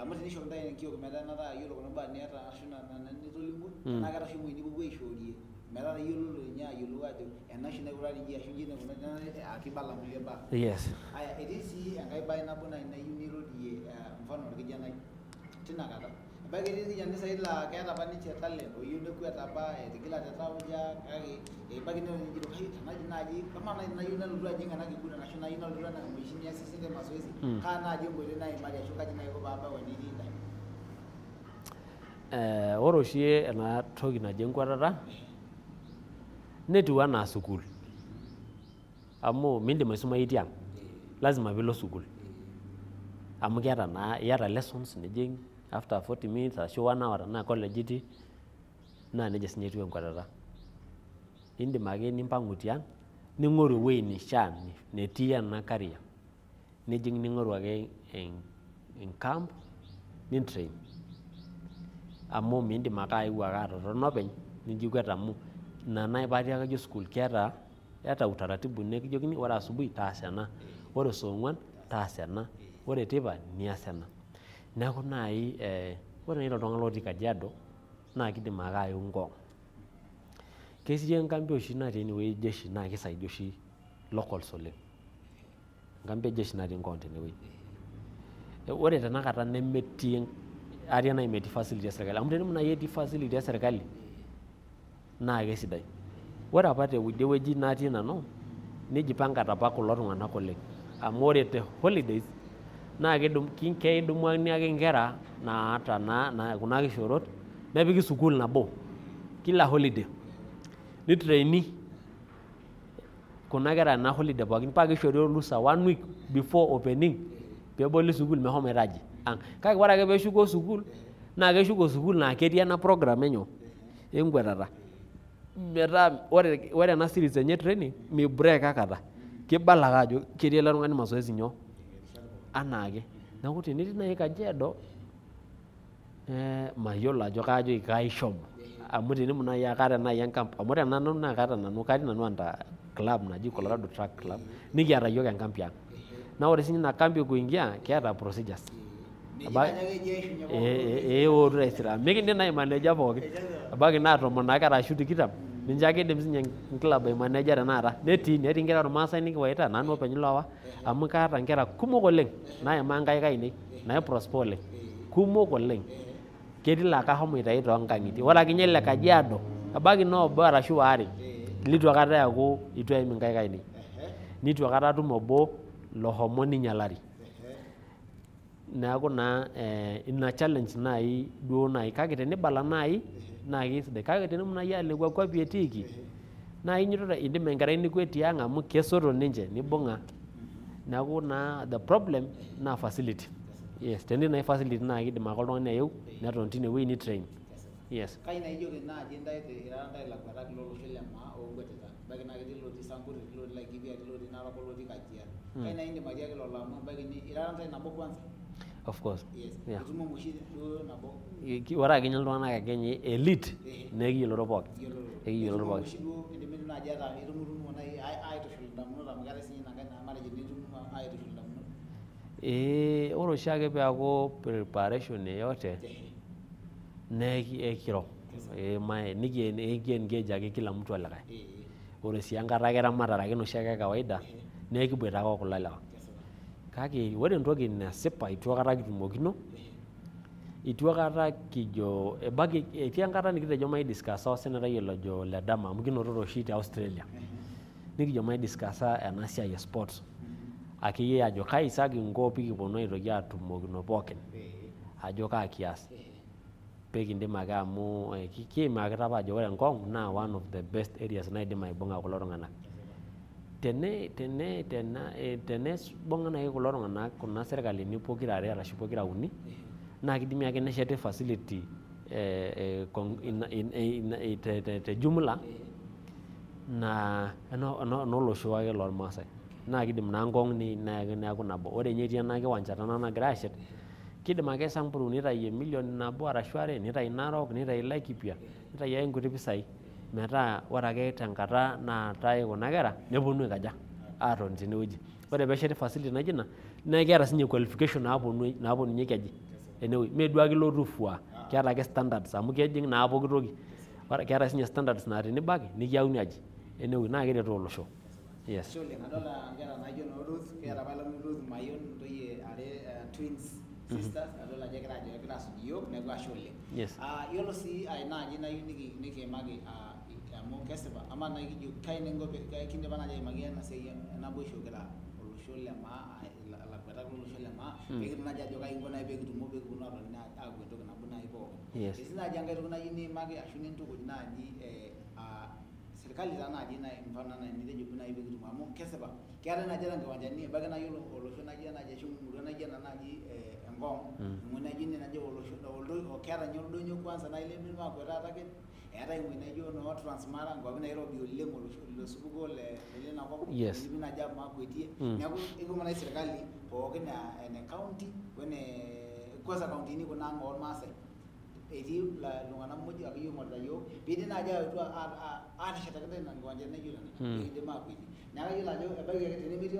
amu tenishori intae enkiok metaa metaa iyiolo kuna baa niata ashu nena nitolimuo naa keeta oshi ewueji nipuopuo aishoorie metaa iyiololo ninye ayiolou ajo ena oshi naikunari inji ashu inji naikunari kibala nkulie baa. Yes. Aya, etii sii enkae bae nabo naaji nayieu nirorie mfano orkijanai Tina kata. Ebaiki etii irkijanani saai laa keeta apa ninche talent oyieu nekwet apa etigilate tauja kake ebaiki nejito kai tenaji naaji kamaa naaji tenayieu nalotu ajing ena kiguran ashu nayieu nalotu ena oshi niasisi te mazoezi kaa naaji enkoitoi naimari ashu kaji naaji aiko paabau enetii intae. Ore oshi ena toki naji enkwetata netiu anaa sukuul amu mindim aisumayu tiang, lazima piilo sukuul amu keeta naa iyata lessons nijing after 40 minutes ashu 1 hour tenaa college itii naa nejia sinye etiu enkwetata. Indim ake nimpang'u tiang ning'oru ewueji nishaa netii ena career nijing ning'oru ake encamp nintrain amu mindim ake aeu ake atotona openy nijo ikwet amu ina naaji paatiaka yiok sukuul keeta eeta utaratibu nikijokini ore asubuhi taasa ena, ore saa ong'uan taasa ena, ore teipa nias ena. Neeku naaji ore naaji toltung'anak lotii Kajiado naa kidim ake ayeu Ngong. Ketii enkampi oshi natii enewueji jeshi naa kisaidia oshi locals oleng. Enkampi e jeshi natii Ngong tenewueji. Ore tenakata nemetii atii naaji metii facility e serkali amu tenemu naaji etii facility e serkali naa kesidai. Ore apa tidie wueji natii nanu nijipangate apa kulo tung'anak oleng amu ore te holidays naa keidumuni ake inkera naata naa kuna kishoorot nepiki sukuul nabo kila holiday nitraini kuna kera ena holiday pookin paa kishori orusa one week before opening peeboli sukuul meshomoita aji ang. Kake ore ake peeshuko sukuul naa keshuko sukuul naa ketii ena program enyo enkwetata metaa ore ena series enye training mi break aikata kibala ake ajo ketii ele tung'ani mazoezi nyoo anaake. Neeku tenetii naaji Kajiado mayiolo ajo kaajoki kai ishomo amu tenemu naaji aa kaata naaji encamp amu ore nanu naa kaata nanu katii nanu under club naji Colorado Track Club nikiata yiok enkampi ang. Naa ore sinye ina kambi kuingia keeta procedures. Ee ootu taisere amu mikindim naa aimaneja pookin ebaiki naa 10 ake arashu 20 ninche ake idim sinye enclub aimaneja tenakata netii netii inkera ormaasai nikiwaita nanu openy loowa amu kaata inkera kumok oleng naimaa nkaik ainei naiprosper oleng kumok oleng ketii laa kashomo aitayu toonkang'itie ore ake ninye ile Kajiado ebaiki naa obo arashu waare litu aikata eeku itu eim inkaik ainei nitu aikata atum obo lohomo ninyialari. Neeku naa ina challenge naaji duo naaji kake tenibala naaji naa kesidai kake tenemu naaji aa lekua kuapi etiiki naa inyototo idim enkerai nikwet tiang amu kesoto ninche nibung'a neeku naa the problem naa facility. Yes, tenetii naaji facility naa kidim ake oltung'ani ayeu neton tinewueji nitrain. Yes. Kai naaji ijoki naaji intae irara intae ilakuetak lolosho le maa oonkwetita ebaiki naa ketii ilotii Samburu etii ilotii Laikipia etii ilotii Narok olotii Kajiado kai naaji indim atiaki lelo amu ebaiki ni irara intae nabo kwanza. Of course. Yes. Yeah. Itumomo oshi duo nabo. Ore ake ninye iltung'anak ake ninye elite naa ekiyioloro pookin. Ekiyioloro Itumomo pookin. Oshi duo indimi naaji ataa itumutumu naaji aitushul indamunot amu keetae sinye ina nkae naa matejo nitumomo aitushul indamunot. Ee ore oshiake peeku preparation yeyote naa ekiro niki engage ake kila mtu olikae. Ore sii enkata ake eramatare ake enoshi ake e kawaida naa ekiboita ake okulo lewa. Kake ore entoki nasipa itu aikata kitumokino itu aikata kijo ebaiki etii enkata nikitejo maidiscussa osenetai olojo Ledama amu kinotote oshi te Australia nikijo maidiscussa ena siai e sports akeyie ajo kai sa kinko pikiponu aitoki atumokino pookin ajo kaa kias pekindim ake amu kiimakita apa ajo ore Ngong naa one of the best areas naidim aibung'a kulo tung'anak. Tene tene tena teneibung'a naaji kulo tung'anak kuna serkalini pokira are arashu pokira uni naa kidimi ake nesheti facility te jumla naa enolosho ake lormaasai naa kidim naa Ngong neeku nabo ore ninye etii ena kiwanja tenakata nagirai ashet kidim ake Samburu nitayu emilion 1 arashu 2 nitayu Narok nitayu Laikipia nitayu ake nkuti pisai metaa ore ake tenkata naatae kuna kera neponu aikaja aatoni tenewueji. Ore peesheti facility naijo ina naa keeta sinye qualification naaponunyieki aji enewueji mee duo ake ilotu aifua keeta ake standards amu kejing naa pooki toki keeta sinye standards naa tenibaiki nikiyauni aji enewueji naa keretoo olosho. Yes. Ashe oleng. Adolta nkera naijo noo Ruth, kiata apa ilo Ruth Mayon ntoyie are twins sisters, adol ajo egira asuj iyiok neeku ashe oleng. Yes. Yiolo sii ai naaji nayieu nikiimaki amu kesipa amaa naaji kijo kai ninko kindipa naaji aimaki ena siai enaboisho kira olosho le maa ilakuetak lolosho le maa peekitum naaji ajo kai kinko naaji peekitumo peekiponu aatoni aaku entoki nabo naaji pookin. Yes. Etii naaji enkae toki nayieu niimaki ashu nintukuj naaji serkali taa naaji mfano anaa enitejo naaji peekitumo amu kesipa keetae naaji ata nkiwanjani ebaiki naaji olosho naaji naaji ashu emurua naijo ena naaji Ngong eng'ueji naijo ine najo olosho keeta ninye oldonyo kwanza naaji lemidim aakwet ake eetae eng'ueji naijo noo Transmara nkuapi nairobi oleng olosho ilo supuko lina kop idimi naaji aakwetie neeku ekiomon naaji serkali pookin ene county wene kwanza kauntini kuna ang' ormaasai etii iltung'anak muj akeyie oing'orita iyiok piidim naaji aetu aateshetaki intae nena kiwanjani naijo nena peekidim aakweti. Neeku kayiolo ajo ebaiki ake tenemetii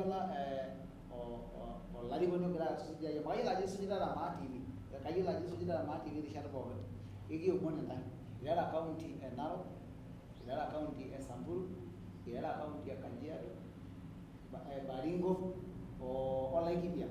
olarikoni ogira asuj amu kayiolo ajo isujitata Maa TV, kayiolo ajo isujitata Maa TV irishat pookin. Ekiomon intae irara county e Narok, irara county e Samburu, irara county e Kajiado, Baringo o Laikipia.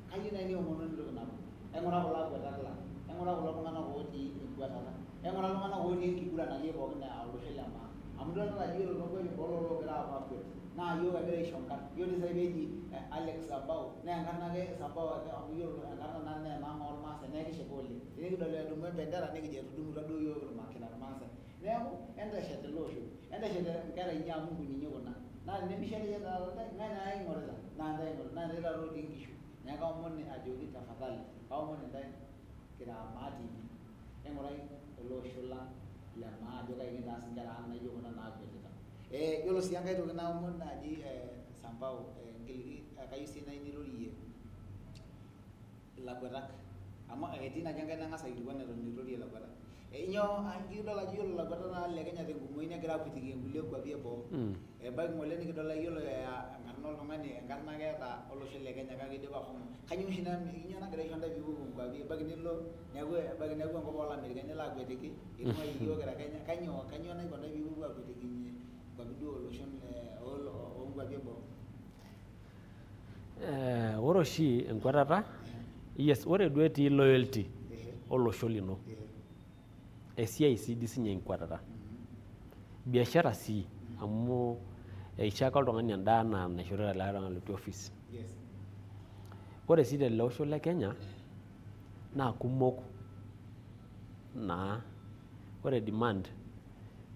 Kayieu naaji niomonuni entoki nabo, aing'ura kulo akuetak lang, aing'ura kulo tung'anak otii enkuatata, aing'ura iltung'anak otii enkiguran akeyie pookin aa olosho le maa. Amu idolita ajo yiolo toonkuapi eboo lelo oogira aakwet naa iyiok egira aisho nkarn. Yiolo sai peeji Alex Sambao naa enkarna ake Sambao ake amu yiolo enkarna naa enaang' ormaasai neeku kishipa oleng. Tenikidol edumu embendera nikijo etudumutua duo iyiok kira irmaasai. Neeku enteshet ele osho, enteshet inkera inyi amu nkuninyi kuna. Naa tenemishetisheti taata ntae ng'ae naa ing'orita? Naa ntae ing'orita, naa ntae taata otii nkishu. Neeku kaomon ajoki tafadhali, kaomon intae kira Maa TV aing'urai ele osho lang' le maa ajo kai kintaas inkera ang' naijo kuna naakwetita. Yiolo sii enkae toki naomon naaji Sambao kayieu sii naaji nirorie ilakuetak amu etii naaji enkae nang'as aikilikuan eton eitu irorie ilakuetak. Inyoo kidol ajo yiolo ilakuetak naa le Kenya tenkumoi negira aakwetiki nkulie kuapi eboo. Ebaiki ng'ole nikidol yiolo enkarna oltung'ani enkarna ake eeta olosho le Kenya kake idipa ahomo. Kainyoo oshi inyoo nagira aisho ntae piipuopuo nkuapi ebaiki nilo neeku ebaiki neeku enkop oo lamerikani ilo akwetiki itung'uayie iyiok kira Kenya kainyoo naiko ntae piipuopuo akwetikinye nkuapi duo oloshon oonkuapi eboo? Ore oshi enkwetata, yes, ore duo etii loyalty olosho lino esiai sii dii sinye enkwetata. Biashara sii amu eisho ake oltung'ani endaa anaa enaishorita likae tung'ani lotii office. Ore sii tele osho le Kenya naa kumok naa ore demand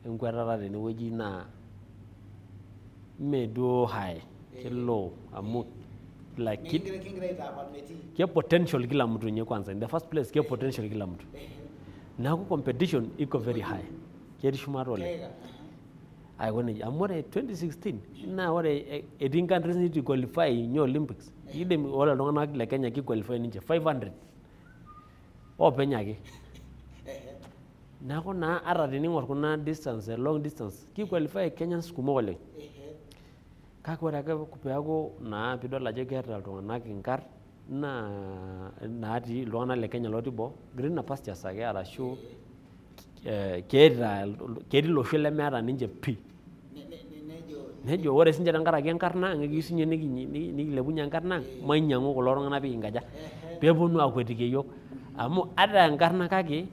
enkwetata tenewueji naa mee duo high, ke low amu like ke potential kila mtu nye kwanza in the first place ke potential kila mtu. Neeku competition iko very high, ketii shumata oleng. Aiko nejia amu ore 2016 naa ore etii countries neitu qualify ninye Olympics. Kidim ore iltung'anak le Kenya ki qualify ninche 500 oopeny ake. Neeku naa ata tening'or kuna distance long distance ki qualify Kenyans kumok oleng. Kake ore ake peeku naa piidol ajo keeta iltung'anak inkarn naa natii iltung'anak le Kenya lotii boo greener pastures ake arashu keeta ketii ilosho lemeeta ninche pii. Nejo ore sinche tenkaraki enkarna ang' ekiyieu sinye nikilepunye enkarna ang' mainyiang'u kulo tung'anak pikinkaja peeponu aakwetiki iyiok amu ata enkarna kake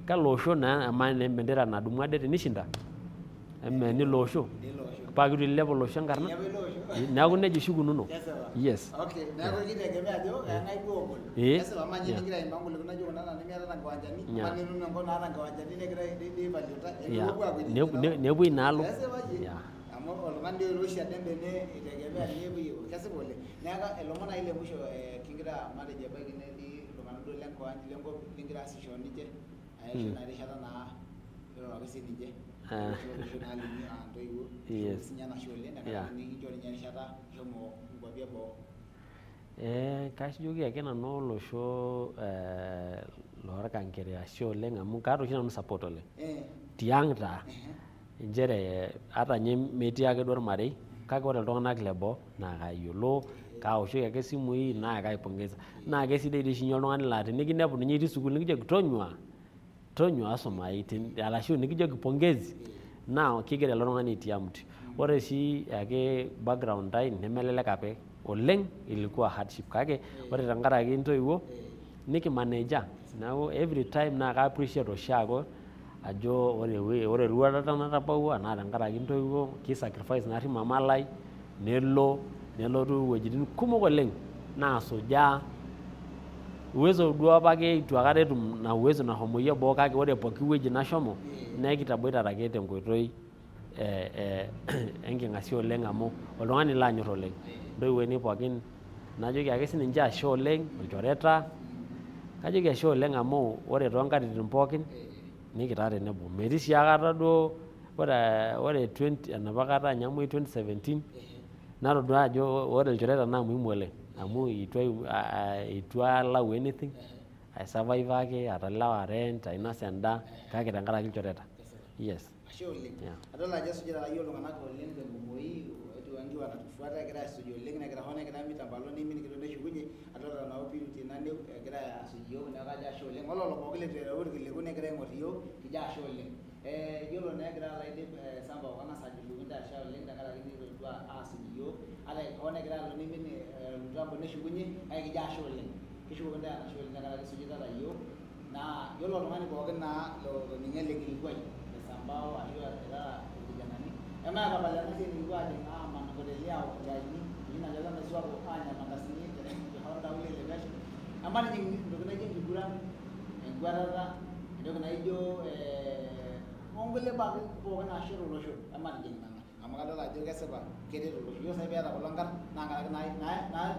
kalo osho naa amaa naa embendera nadumu ade tenishinda amaa enilo osho paa kitu ilep olosho enkarna neeku nejia oshi ikununo. Yes. Okay, neeku kitegemea ajo keng'ae duo ogol. Kesipa amaa ninye nigira aimaa ngolikinot naijo kuna naa nemiatata nkiwanjani, amaa nitum enkop naata nkiwanjani negirai neivalueta nepuo aakwetiki. Nepuoi inaalo. Kesipa amu oltung'ani duo oiroshi ade embene itegemea ninye epuoi kesipa oleng. Neeku ilomon naaji le mwisho kingira matejo ebaiki netii iltung'anak duo lenkop ligira aasisho ninche ashu ina rishata naa iroroki sininche olosho naa linyi aa intoiwuo sinye enashe oleng tenkaraki nikinchori ninye erishata shomo nkuapi eboo. Kajoki ake nanu olosho lorkankere ashe oleng amu kaata oshi nanu support oleng. Tiang' taa nchere ata ninye metii ake duo ormarei kake ore iltung'anak leboo naa kayiolo kaoshoki ake isimui naa kaipongeza. Naa kesidai dii oshi ninye oltung'ani laa tenikinepu ninye itii sukuul nikijoki tonyua tonyua sumayu arashu nikijoki pongezi naa kigira ilo tung'ani aitia mti. Ore sii ake background ai nemelelek apa oleng, ilikuwa hardship kake ore tenkaraki intoiwuo nikimaneja. Neeku every time naa ka appreciate oshiake ajo ore eroruata natabawua naa tenkaraki intoiwuo ki sacrifice naarri mama lai nelo nelotu iwuejitin kumok oleng naasujaa uwezo duo apake itu aikata etum ina uwezo nashomoyie boo kake ore pooki wueji nashomo naa ekitaboitare ake tenkoitoi enking'asia oleng amu oltung'ani laanyor oleng. Intoiwuo ainei pookin najoki ake sininche ashe oleng, ilchoreta, kajoki ashe oleng amu ore toonkatitin pookin nikitaa tenebo. Metii sii aikata duo ore enapa kata ninye amuoi 2017 natodua ajo ore ilchoreta naa muhimu oleng amu itu alau anything, aisurvive ake, atalewa rent, ainosa endaa kake tenkaraki ilchoreta. Yes. Ashe oleng. Adol ajo esujita iyiok iltung'anak oleng tenkumoi, watu wengi wanatufuata egira asuj oleng negira hoo negira mitambalo neimin kidogo neshukunye adolta naa Purity nanu egira asuj iyiok neeku kajo ashe oleng. Ololo pookin leitu ereu irkiliku negira aing'or iyiok kijo ashe oleng. Yiolo naa egira alo aidip Sambao kang'as ajoki intae ashe oleng tenkaraki nitoduaa asuj iyiok ata hoo negira alo neimin mitambo neshukunye kake kijo ashe oleng. Kishukoki intae enashe oleng tenkaraki isujitata iyiok naa yiolo oltung'ani pookin naa lotoning'o ele kilikuai le Sambao ashu irara irkijanani emaatapal ena siai nikipuo aajing aaman nkotelini aok nchaini enoshi najo irmaisuaku aanya irmandasini toonkaulele pesho ematijing entoki naijo enkiguran, enkuatata, entoki naijo onkulie baa ake pookin naashet olosho ematijing nena amu kadol ajo kesipa keret olosho. Yiolo sai piata kulo nkarn naa nkaraki naa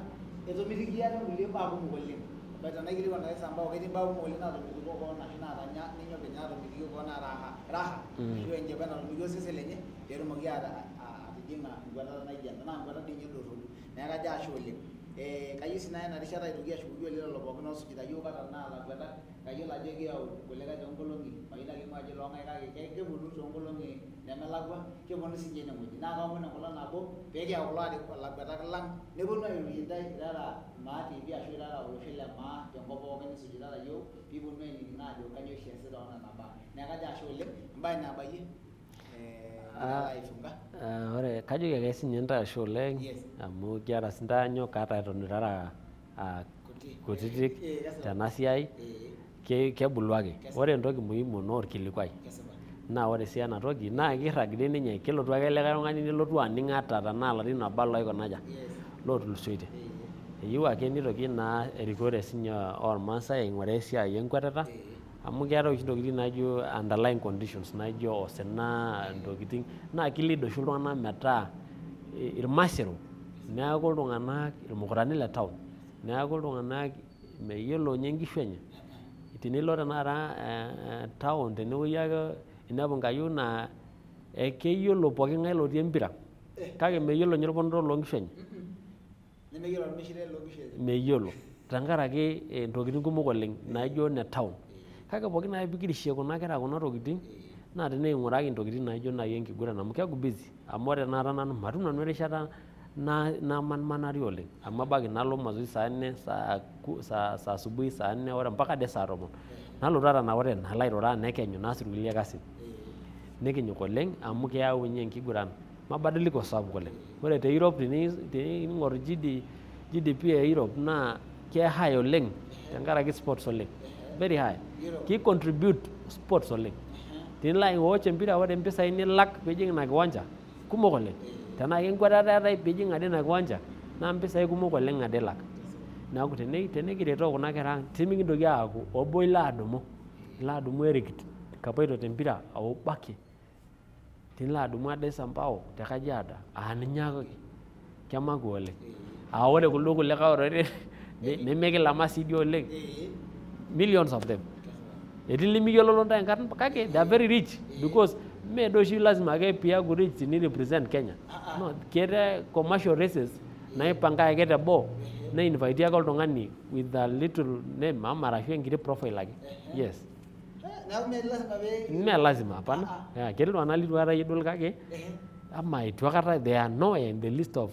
etomitiki ate nkulie baa kumok oleng. Tenaikilikuan ake Sambao ketii imbaa kumok oleng naatomitiko koon ashu naatanya ninye openy naatomitiki koon aa raha ashu enchipai natomitiki osesen lenye peetumoki atijing'a enkuatata naijo ena naa enkuatata dii ninye dorropu. Neeku kajo ashe oleng. Kayieu sii naya ena rishata aitoki ashukoki oleng lelo pookin oosujita iyiok ata tenaa ilakuetak kayiolo ajo ekiyau irkulikae toonkolong'i mayieu nalimu ajo iloong'ae kake keponu toonkolong'i nemelakua keponu siinche enewueji naa kaomon enkolong nabo pee kiyau kulo lakuetak lang neponu airorie intae irara Maa TV ashu irara olosho le maa tenkop pookin nisujitata iyiok piiponunu ainining aajo kainyoo oshi eesita onena baa. Neeku kajo ashe oleng embae nabayie alo aifunga. Ore kajoki ake sinye intae ashe oleng amu kiata sintae anyok ata eton irara kutitik tena siai kebulu ake. Ore entoki muhimu naa orkilikuai. Naa ore sii ena toki naa kiirrag dii ninye kelotu ake likae tung'ani nelotu aning ata tenaa ilarin oba loikuna aja lootulusoitie. Eyieu ake nitoki naa erikore sinye ormaasai aing'uraa esiai enkwetata amu keetae oshi intokitin naijo underlying conditions naijo osina intokitin naa ki lead oshi iltung'anak metaa irmasero neeku iltung'anak irmukurani le town neeku iltung'anak meyiolo ninye inkishu enye. Tenilo tenakata town tenewueji ake inepu nkayiok naa ekeyiolo pooki ng'ae lotii empira kake meyiolo ninye orponoto loonkishu enye. Nemeyiolo ormishire loonkishu enye. Meyiolo tenkaraki intokitin kumok oleng naijo ine town. Kake pookin ake pikirishie kuna kera kuna tokitin naa teniking'uraki intokitin naijo naaji enkiguran amu keeku busy amu ore tenakata nanu matum nanu erishata namanmanari oleng amu ebaiki nalo mazoezi saa nne saa asubuhi saa nne ore mpaka ade saa tomon nalotu atanaure nalo airura nekenyu naas irkulie kasin. Nikinyok oleng amu keyau ninye enkiguran mabadiliko sapuk oleng. Ore te Europe tening'or GDP e Europe naa ke high oleng tenkaraki sports oleng. Very high. Ki contribute sports oleng. Tenilo aiwatch empira ore impisai nilak piijing ina kiwanja kumok oleng. Tenaa kenkwetata eetae piijing ade ina kiwanja naa impisai kumok oleng ade ilak. Neeku tenikiretoo kuna kera ang timikintoki aaku obo ilo adumu, ilo adumu Eric Kapaito tempira obo ake tenilo adumu ade Sambao te Kajiado aa ninye ake kemakwa oleng. Aa ore kuldo kulikae orere nemikilama sii dii oleng millions of them. Etii limiyiololo ntae inkarn kake they are very rich because mee doi oshi lazima ake piaku rich tini represent Kenya. No, keetae commercial races naipangae ake teboo neinviti ake oltung'ani with a little name ama arashu enkiti profile ake. Yes. Neeku mee lazima pee Mee lazima hapana. Ketii iltung'anak litu aikata iyie idol kake ama itu aikata they are nowhere in the list of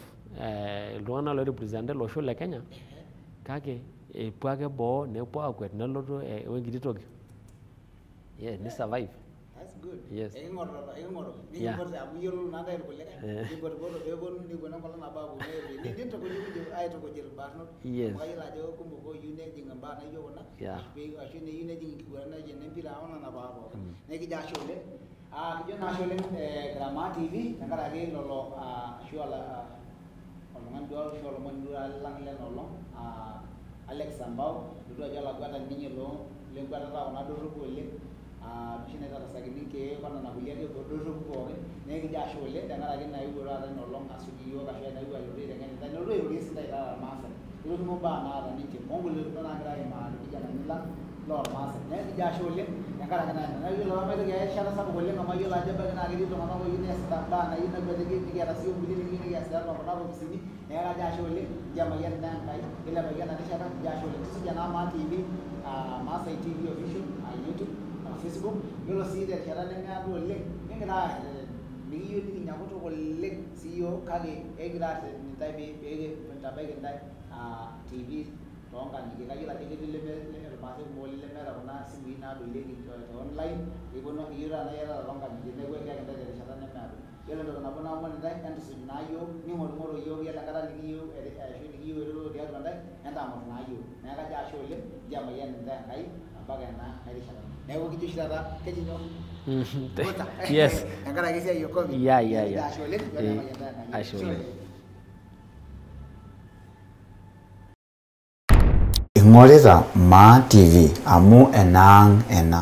iltung'anak loi represent ele osho le Kenya kake epuo ake boo nepuo aakwet nelotu wenkiti toki. Yeah, ni survive. good. Yes. Eking'oru Yeah. nikimpot amu iyiolou naa ntae irkulikae Eh. nimpotipoto peeponu nikuponu enkolong nabo aponu airorie nintukujukuju aitukuj irbarnot Yes. amu kayiolo ajo kumok ooyieu nejing imbaa naijo kuna Yeah. ashu neyieu nejing inkiguran naijo enempira onena baa pookin. Nekijo ashe oleng. Kijo naa ashe oleng Gramaa TV tenkaraki lelo ashu oltung'ani duo ashu olomoni duo lang lena olong Alex Sambao ilotu ajo olaguatani ninye loo lenkuatata kuna dorropu oleng noshi naitarasakini irkeek onena kulie ake dorropu pookin. Neeku ekijo ashe oleng tenkaraki naewuo taata ina olong asuj iyiok ashu naewuo alotu aiteng'en intae nelotu airorie sintae taata irmaasai. Netumi imbaa naata ninche onkulie naagira aimaa irkijanani lang loormaasai. Neeku kijo ashe oleng tenkaraki naa ina. Neeku yiolo pamaitoki aya erishata sapuk oleng amu ayiolo ajo ebaiki naa ketii iltung'anak ooyieu neesita imbaa nayieu nekwetiki nikiata sii nkulie nikiyieu nikias tiatua kuna kopisini. Neeku kajo ashe oleng, nchoo emayian intae Enkai, yiolo ebaiki ena rishata nijo ashe oleng. Tusuja naa Maa TV, Maasai TV official, YouTube, Facebook. Yiolo sii terishata nemeado oleng nikigira aareten, mikiyieu nikinya kutuk oleng siyiok kake ekigira aareten intae pee kintabaiki intae TV toonkang'itie. Kayiolo ajo ketii irmaasai kumok oleng lemeeta kuna simui naadolieki te online eponu iyieu taata iyatata toonkang'itie neeku ekiyaki intae terishata nemeado. Yiolo entoki nabo naomon intae entusuj naa iyiok ning'orung'oro iyiok yiolo enkata nikiyieu ashu nikiyieu eretoto tiatua intae entang'or naa iyiok. Neeku kajo ashe oleng, nchoo emayian intae Enkai mpaka ena rishata. Neeku kijo oshi taata keji nyoo? Yes. Tenkaraki esiai e COVID. Yeah, yeah, Neeku kijo yeah. ashe oleng, nchoo emayian intae Enkai. Ashe oleng. Ing'orita Maa TV amu enaang' ena.